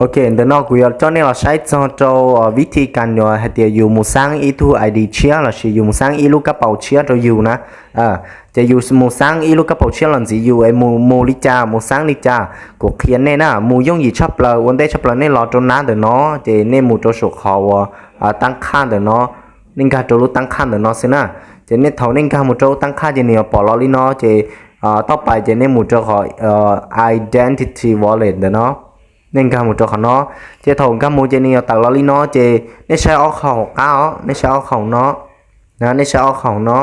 Ok, ntawm no kuv yuav coj nej los saib txog rau vib thi kas nyuam hais tias yus mus xaab ib tug I D tshiab lossis yus mus xaab ib lub kab paus tshiab rau yus na. Ces yus mus xaab ib lub kab paus tshiab los ntxiv yus es mus mus li cas, mus xaab li cas, kuv qhia nej na, mus yooj yim tshaj plaws, ua ntej tshaj plaws nej los rau nab ntawm no, ces nej mus rau saum qhov uas taab qhaj ntawm no, nej nkag rau lub taab qhaj ntawm no xwb na. Ces nej thaum nej nkag mus rau lub taab qhaj ces nws yuav pom los li no, ces toj pais ces nej mus rau qhov Identity Wallet ntawm no, nej nkag mus rau qhov no. Ces thaum nkag mus ces nws yuav tawm los li no, ces nej saib ob qho hauv qab os, nej saib ob qho no, nej saib ob qho no,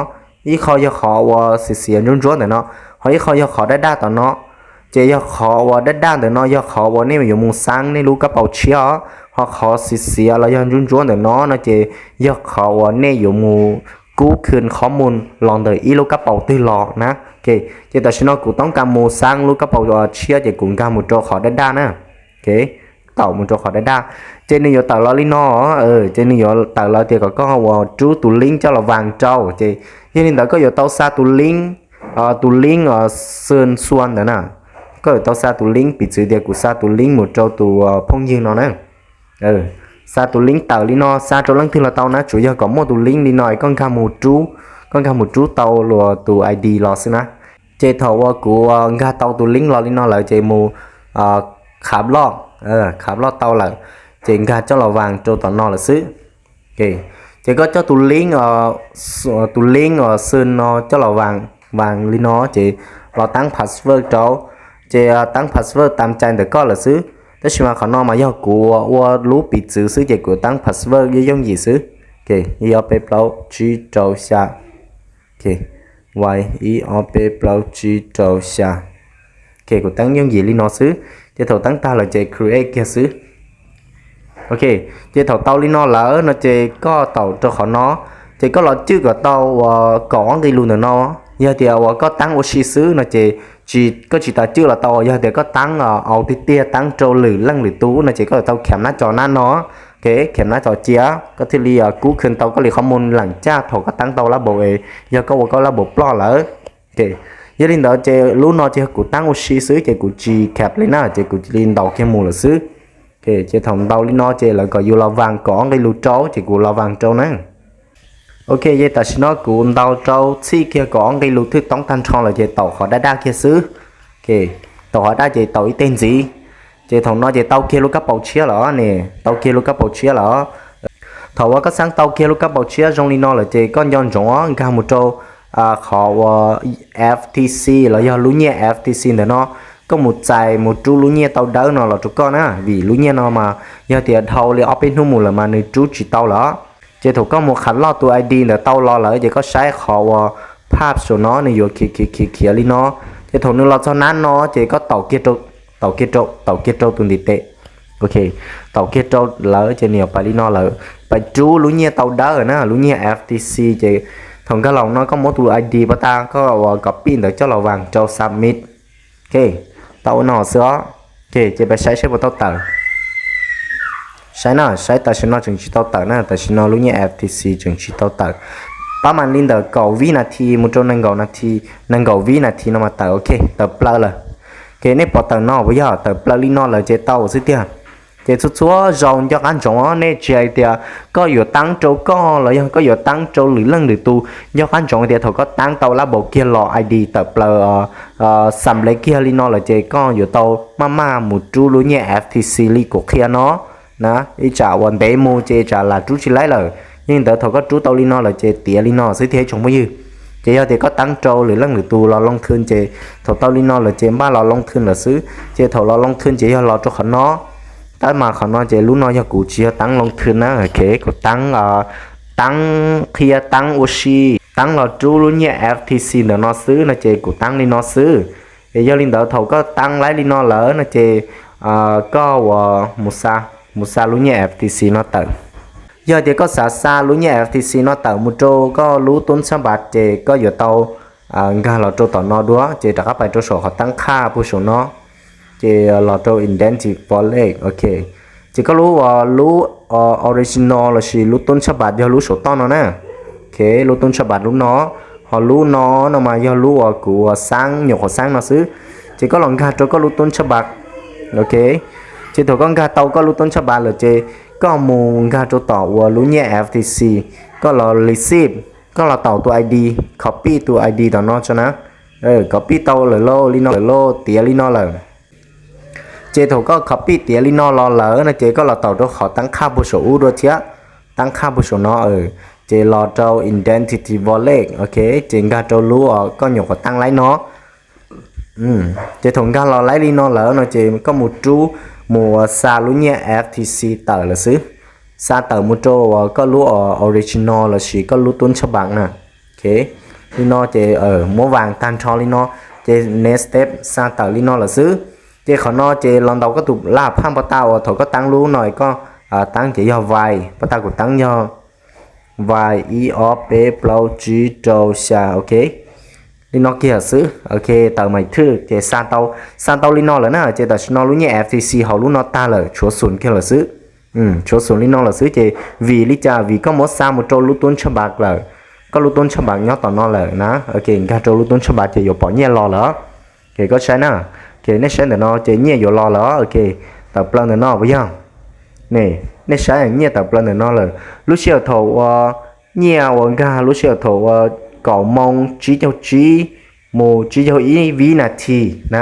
ib qho yog qhov uas xiv xiav ntsuab ntsuab ntawm no, ho ib qho yog qhov daj daj tom no. Ces yog qhov uas daj daj ntawm no yog qhov uas nej yuav mus xaab nej lub kab paus tshiab os, ho qhov xiv xiav los yog ntsuab ntsuab ntawm no no ces yog qhov uas nej yuav mus kub khw qhov mus los ntawm ib lub kab paus twg los na. Ces tam sim no kuv toob kas mus xaab lub kab paus tshiab ces kuv nkag mus rau qhov daj daj na. Thaum mus rau qhov daj daj, ces nws yuav tawm los li no, ces nws yuav tawm los tias kom koj uas rub tus link coj los vas rau. Ces yog li ntawd koj yuav tau xa tus link, tus link xwb xua ntawd na. Koj yuav tau xa tus link, piv txwv tias kuv xa tus link mus rau tus phooj ywg no na. Xa tus link tawm li no xa rau leej twg los tau na, tsuas yog kom muaj tus link li no koj nkag mus rub, koj nkag mus rub tau luag tus I D los xwb na. Ces thaum uas kuv nkag tau tus link los li no lawm ces mus khav loj, khav loj tau lawm, ces nkag coj los vas rau tom no lawm xwb. Ces koj coj tus link, tus link uas xwb no coj los vas, vas li no ces los taab password rau. Ces taab password tam cai ntawm koj lawm xwb, tab sis mas qhov no mas yog kuv ua lub piv txwv xwb ces kuv taab password yooj yooj yim xwb. Ib ob peb plaub tsib rau xya, ib ob peb plaub tsib rau xya. Kuv taab yooj yim li no xwb, ces thaum taab tag lawm ces create kiag xwb. Ok, ces thaum tau li no lawm no ces koj taum rau qhov no, ces koj los cwj kom tau uas kaum ob nqe lus ntawm no. Yog tias uas koj taab ua si xwb no ces koj tsis tas cwj los tau, yog tias koj taab au tiag tiag taab rau lwm leej lwm tus no ces koj yuav tau kham nab co nab no, kham nab co cia, koj thiaj li kub khw tau koj li qhov mus leem caj thaum koj taab tau lab npaum es yog koj ua koj lab npaum ploj lawm. Yog li ntawd ces lub no ces yog kuv taab ua si xwb ces kuv tsis kham li na, ces kuv cia li ntaus kiag mus lawm xwb. Ces thaum ntaus li no ces lawv kom yus los vas kaum ob nqe lus rau ces kuv los vas rau na. Ok, ces tam sim no kuv ntaus rau txhij kiag kaum ob nqe lus thwj toob tag nrho lawm ces taum qhov daj daj kiag xwb. Taum qhov daj ces taum ib teg ntxiv. Ces thaum no ces tau kiag lub kab paus tshiab lawm ne, tau kiag lub kab paus tshiab lawm. Thaum uas koj xaab tau kiag lub kab paus tshiab zoo li no lawm ces koj nco ntsoov nkag mus rau qhov uas F T C los yog lub nyiaj F T C ntawm no, koj mus txais mus rub lub nyiaj tau dawb no los rau koj na, vim lub nyiaj no mas yog tias dhau li ob peb hnub mus lawm mas nws rub tsis tau lawm. Ces thaum koj mus qham loj tus I D ntawd tau los lawm ces koj saib qhov uas pab saum no nws yuav khiav khiav khiav khiav li no. Ces thaum nws los txog nab no ces koj taum kiag rau, taum kiag rau, taum kiag rau tus ntiv tes. Ok, taum kiag rau lawm ces nws yuav pais li no lawm, pais rub lub nyiaj tau dawb na, lub nyiaj F T C. Ces thaum nkag los no koj muab tus I D pab tas koj uas copy ntawd coj los vas rau submit. Ok, tau ua no xwb os. Ok, ces peb saib saib puas tau tawm. Saib na, saib tam sim no tseem tsis tau tawm na, tam sim no lub nyiaj F T C tseem tsis tau tawm. Pab mas li ntawm kaum vib nas this mus rau nees nkaum nas this, nees nkaum vib nas this no mas tawm. Ok, tawm plaws lawm. Ok, nej pom tawm no puas yog? Tawm plaws li no lawm ces tau xwb tiag. Ces txhua txhua zaus nco qab ntsoov os, nej tsis hais tias koj yuav taab rau koj los yog koj yuav taab rau lwm leej lwm tus, nco qab ntsoov tias thaum koj taab tau lab npaum kiag los I D tawm plaws xam lev kiag li no lawm ces koj yuav tau maj maj mus rub lub nyiaj F T C li kuv qhia no na. Ib tsam uas ntev mus ces ib tsam lam rub tsis laib lawm. Yog li ntawd thaum koj rub tau li no lawm ces tiav li no xwb thiab ib tsoom phooj ywg. Ces yog tias koj taab rau lwm leej lwm tus los loo thwj ces thaum tau li no lawm ces npaj los loo thwj lawm xwb. Ces thaum los loo thwj ces yog los rau qhov no. Tab mas qhov no ces lub no yog kuv tsis yog taab loo thwj na, ok, kuv taab, taab qhia taab ua si, taab los rub lub nyiaj F T C ntawm no xwb no ces kuv taab li no xwb. Es yog li ntawd thaum koj taab laib li no lawm no ces koj uas mus xa, mus xa lub nyiaj F T C no tawm. Yog tias koj xav xa lub nyiaj F T C no tawm mus rau koj lub tub tshab npas ces koj yuav tau nkag los rau tom no dua ces rov qab pais rau saum qhov taab qhaj puag saum no, ces los rau Identity Wallet, ok. Ces koj lub, lub original lossis lub tub tshab npas yog lub saum toj no na. Ok, lub tub tshab npas lub no, ho lub no no mas yog lub uas kuv uas xaab nyuam qhuav xaab no xwb. Ces koj los nkag rau koj lub tub tshab npas, ok. Ces thaum koj nkag tau koj lub tub ntshaj npas lawm ces koj mus nkag rau tom uas lub nyiaj FTC, koj los receive, koj los taus tus ID, copy tus ID tom no tso na, copy tau lawm lauj, li no lawm lauj, tiav li no lawm. Ces thaum koj copy tiav li no los lawm no ces koj los taus rau qhov tab qhaj puag saum ub dua thiab, tab qhaj puag saum no, ces los rau Identity Wallet, ok, ces nkag rau lub uas koj nyuam qhuav tab laib no. Ces thaum nkag los laib li no lawm no ces koj mus rub, mus uas xa lub nyiaj FTC tawm lawm xwb. Xa tawm mus rau uas koj lub original lossis koj lub tub ntshaj npas na. Li no ces muab vas tag nrho li no, ces next step xa tawm li no lawm xwb. Ces qhov no ces los ntaus koj tus laj phaj pov tag uas thaum koj tab lub no koj tab ces yog vais, pov tag kuv tab yog vais ib ob peb plaub tsib rau xya, ok. Li no kiag xwb, ok, tawm mais thwj ces xa tau, xa tau li no lawm na ces tam sim no lub nyiaj FTC hauv lub no tag lawm, tshuav xum kiag lawm xwb. Tshuav xum li no lawm xwb ces vim li cas? Vim koj muab xa mus rau lub tub ntshaj npas lawm, koj lub tub ntshaj npas nyob tom no lawm na, ok, nkag rau lub tub ntshaj npas ces yuav pom nyiaj los lawm. Ces koj saib na, ces nej saib ntawm no ces nyiaj yuav los lawm, ok, tawm plaws ntawm no puas yog? Nej saib nyiaj tawm plaws ntawm no lawm. Lub sij hawm thaum uas nyiaj uas nkag lub sij hawm thaum uas kaum moo tsib caug tsib mus tsib caug ib vib nas this na,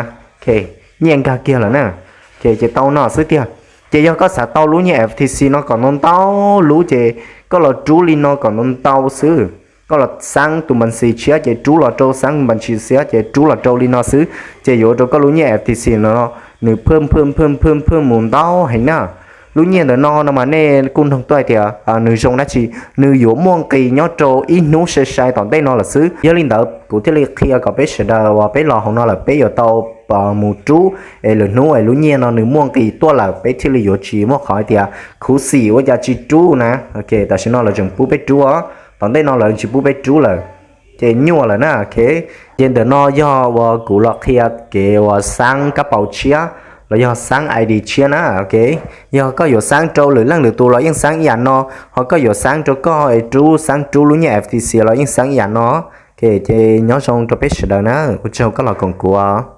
nyiaj nkag kiag lawm na. Ces tau no xwb tiag. Ces yog koj xav tau lub nyiaj FTC no kom ntau ntau lub ces koj los rub li no kom ntau ntau xwb. Koj los xaab tus npas ntsis tshiab ces rub los rau, xaab npas ntsis xiab ces rub los rau li no xwb, ces yuav ua rau koj lub nyiaj FTC no nws phwj phwj phwj phwj phwj mus ntau heev na. Lub nyiaj ntawm no no mas nej kuj nug tuaj hais tias nws zoo dab tsi? Nws yuav muaj nqis nyob rau ib hnub sai sai tom ntej no lawm xwb. Yog li ntawd kuv thiaj li qhia kom peb sawv daws uas peb los hauv no lawm peb yuav tau mus rub es lwm hnub es lub nyiaj no nws muaj nqis tuaj lawm peb thiaj li yuav tsis muaj qhov hais tias khuv xim ua cas tsis rub na. Tam sim no lawv tseem pub peb rub os, tom ntej no lawv tsis pub peb rub lawm, ces nyuaj lawm na. Ces ntawm no yog uas kuv los qhia kev uas xaab kab paus tshiab los yog xaab ID tshiab na. Yog koj yuav xaab rau lwm leej lwm tus los yeej xaab ib yam no, ho koj yuav xaab rau koj es rub, xaab rub lub nyiaj FTC los yeej xaab ib yam no. Ces nyob zoo rau peb sawv daws na, ua tsaug koj los koom kuv.